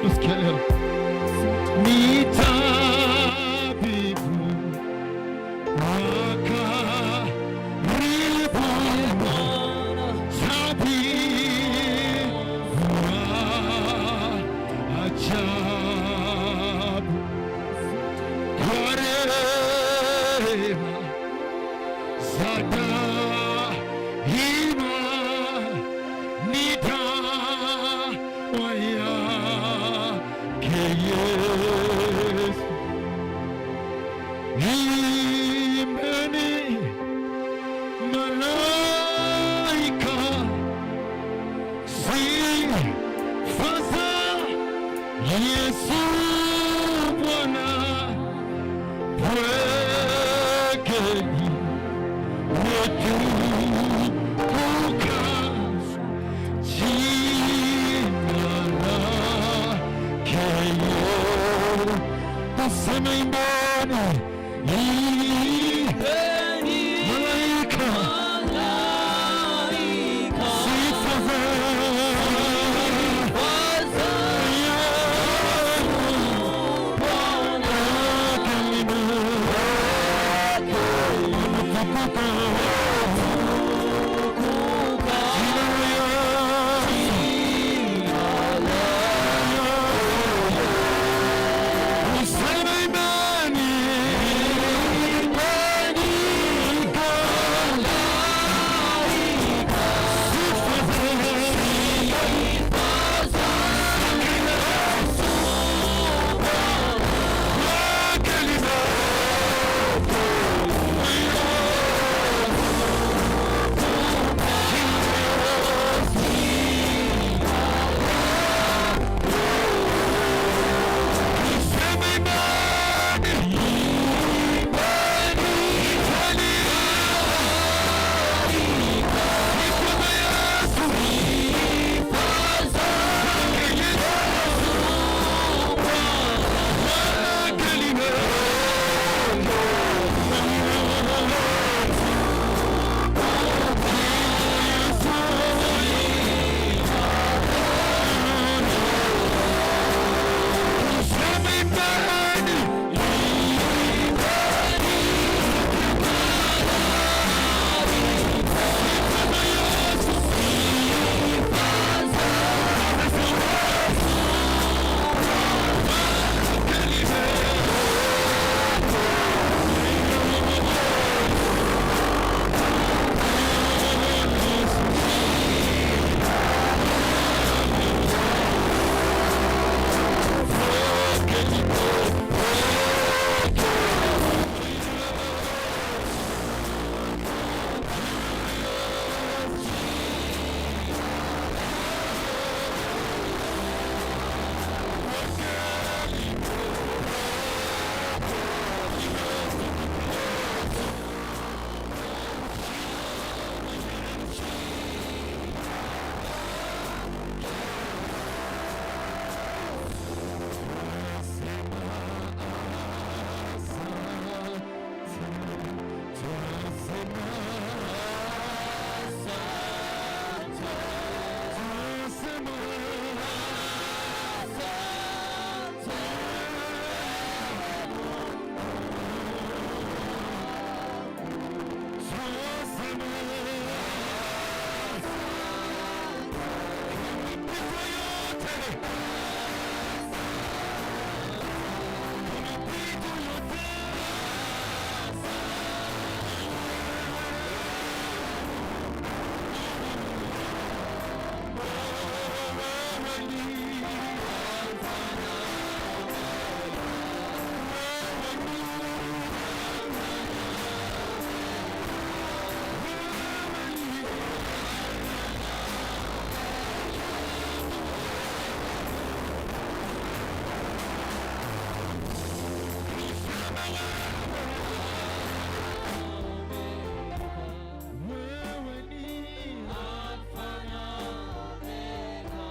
Tusikie leo. Ni tabibu wa karibu, tabibu wa ajabu, kwa rehema za daima ni dawa yake Yesu. Imbeni malaika, sifa za Yesu Bwana, pwekeni wetukuka jina lake Yesu. Tuseme imbeni, malaika, sifa za Wewe ni Alfa na Omega.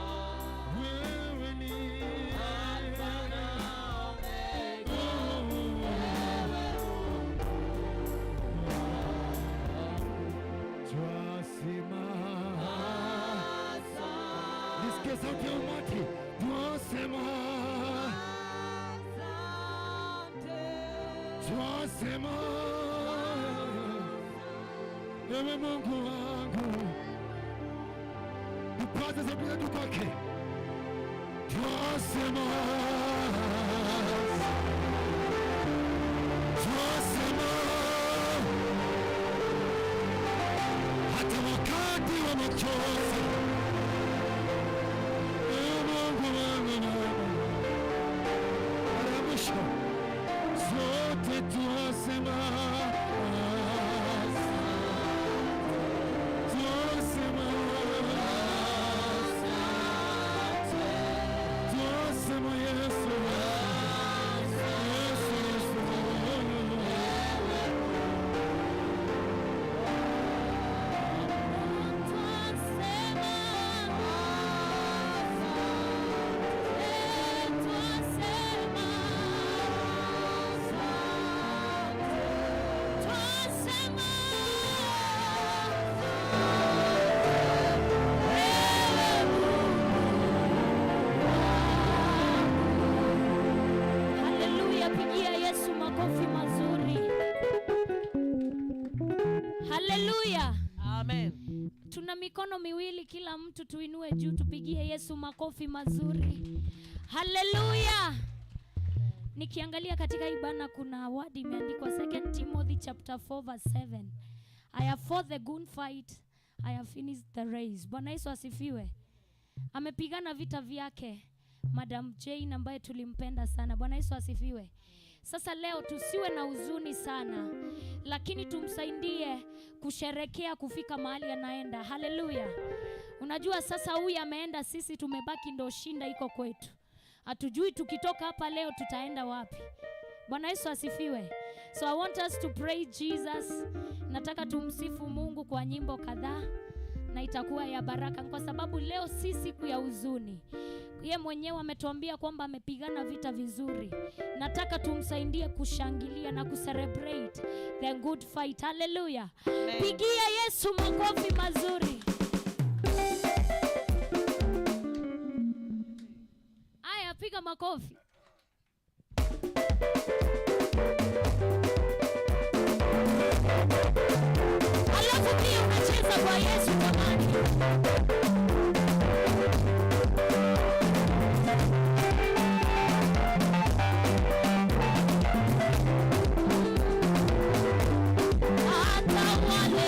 Wewe ni Alfa na Omega. Wewe twasema, nisikie sauti ya umati, twasema. Twasema ewe Mungu wangu, tupaze sauti zetu kwake. Twasema, twasema, hata wakati wa machozi, ewe Mungu wangu, mara ya mwisho sote twasema, twasema, twasema Yesu, Yesu, Yesu. Twasema, twasema, twasema, ewe Mungu wangu. Haleluya, pigia Yesu makofi mazuri. Haleluya. Amen. Tuna mikono miwili, kila mtu tuinue juu, tupigie Yesu makofi mazuri. Haleluya! Nikiangalia katika hii banner kuna word imeandikwa 2 Timothy chapter 4 verse 7. "I have fought the good fight, I have finished the race." Bwana Yesu asifiwe. Amepigana vita vyake Madam Jane ambaye tulimpenda sana. Bwana Yesu asifiwe. Sasa leo tusiwe na huzuni sana, lakini tumsaidie kusherekea kufika mahali anaenda. Haleluya! Unajua sasa huyu ameenda, sisi tumebaki, ndo shinda iko kwetu. Hatujui tukitoka hapa leo tutaenda wapi. Bwana Yesu asifiwe. So I want us to pray Jesus. Nataka tumsifu Mungu kwa nyimbo kadhaa na itakuwa ya baraka kwa sababu leo si siku ya huzuni. Ye mwenyewe ametuambia kwamba amepigana vita vizuri. Nataka tumsaidie kushangilia na kucelebrate the good fight. Hallelujah. Pigia Yesu makofi mazuri. Aya, piga makofi. Alafu pia unacheza kwa Yesu, jamani.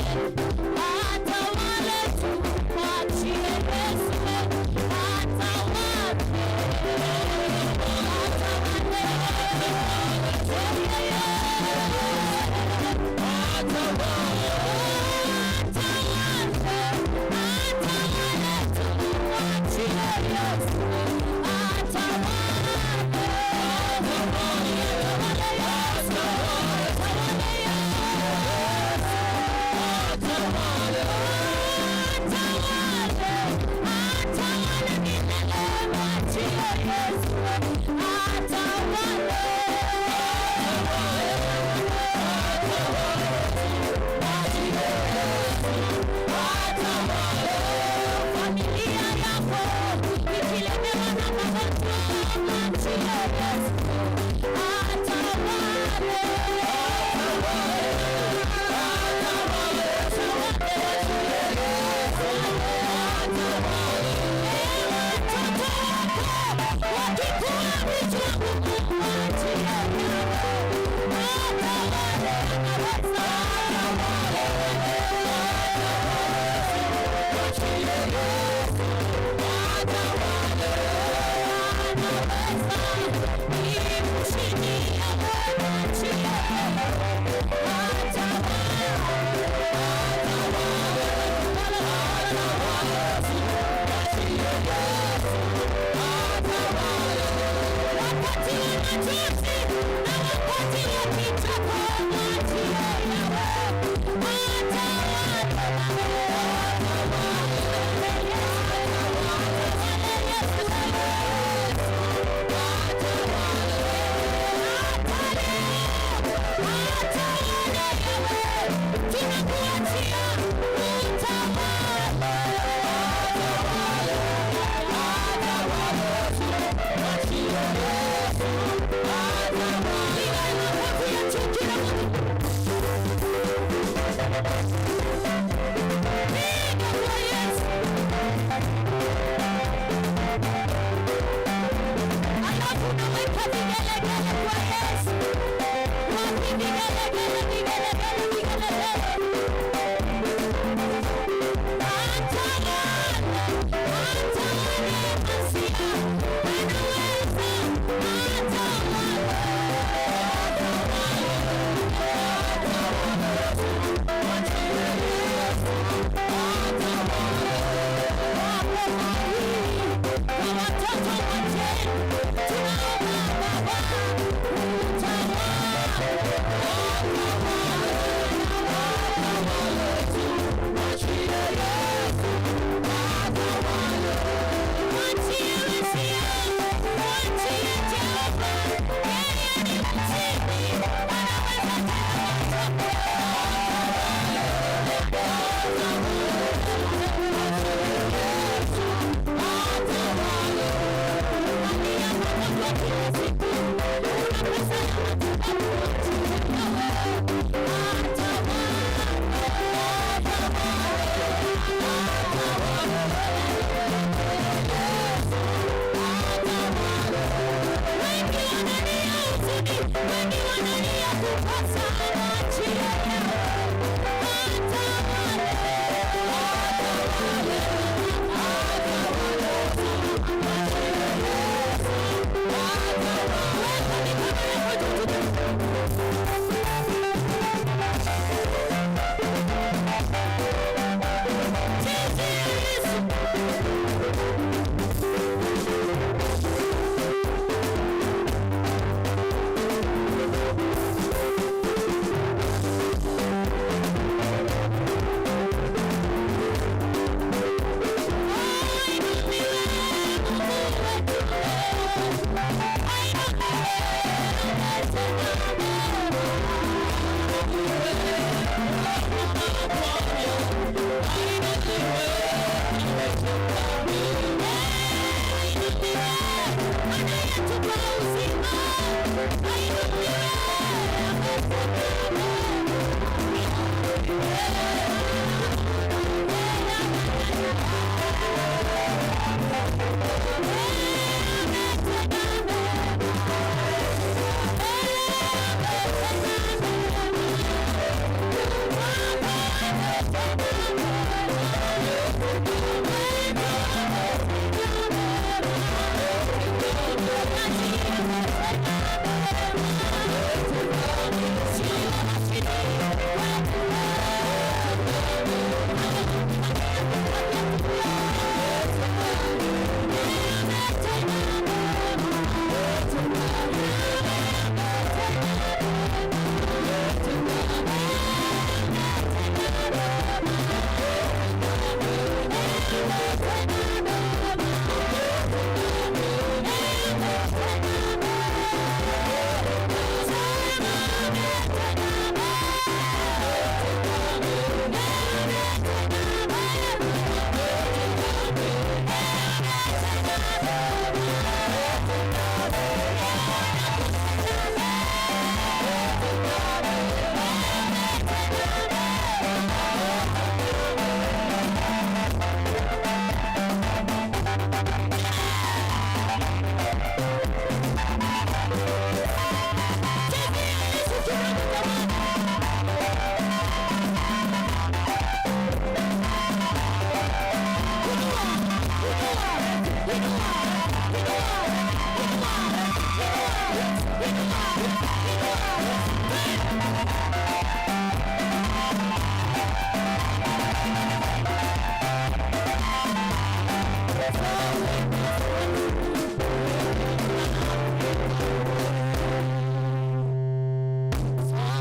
Hata wale tumwachie Yesu, hata wale, hata wale, hata wale, hata wale tumwachie Yesu, hata wale, wale Yesu, wale Yesu. Atawale, atawale milele, mwachie Yesu, atawale. Familia yako ikilemewa na magonjwa, mwachie Yesu, atawale. Watoto wako wakikuwa vichwa ngumu, mwachie Yesu, atawale, anaweza. Anaweza, ni mshindi, mwachie atawale. Wakati wa machozi na wakati wa kicheko, mwachie Yahweh, atawale. Atawale Yesu, atawale, atawale Yahweh, tunakuachia. Piga kwa Yesu. Alafu unaweka vigelegele kwa Yesu. Wapi vigelegele, vigelegele, vigelegele? Atawala, atawale Masia, anaweza, atawala. Kwa watoto wa tunaomba Baba utawale. Mwachie Masia, mwachie Jehova, yeye ni mshindi, anaweza tena matokeo. Unalia kila siku, una pesa ya matibabu, mwachie Yahweh, Wengi wanalia huzuni, wengi wanalia kukosa, mwachie Yahweh, atawale, atawale, Weka mikono yako juu. Chezea Yesu.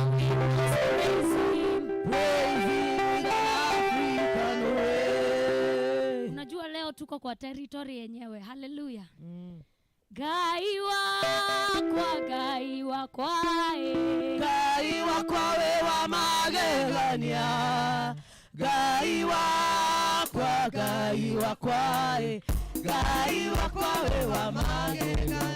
Praise him. Praise him the African way. Unajua leo tuko kwa territory yenyewe. Haleluya. Ngai wakwa, Ngai wakwa, eh. Ngai wakwa we wa magegania, Ngai wakwa, Ngai wakwa, eh. Ngai wakwa we wa magegania.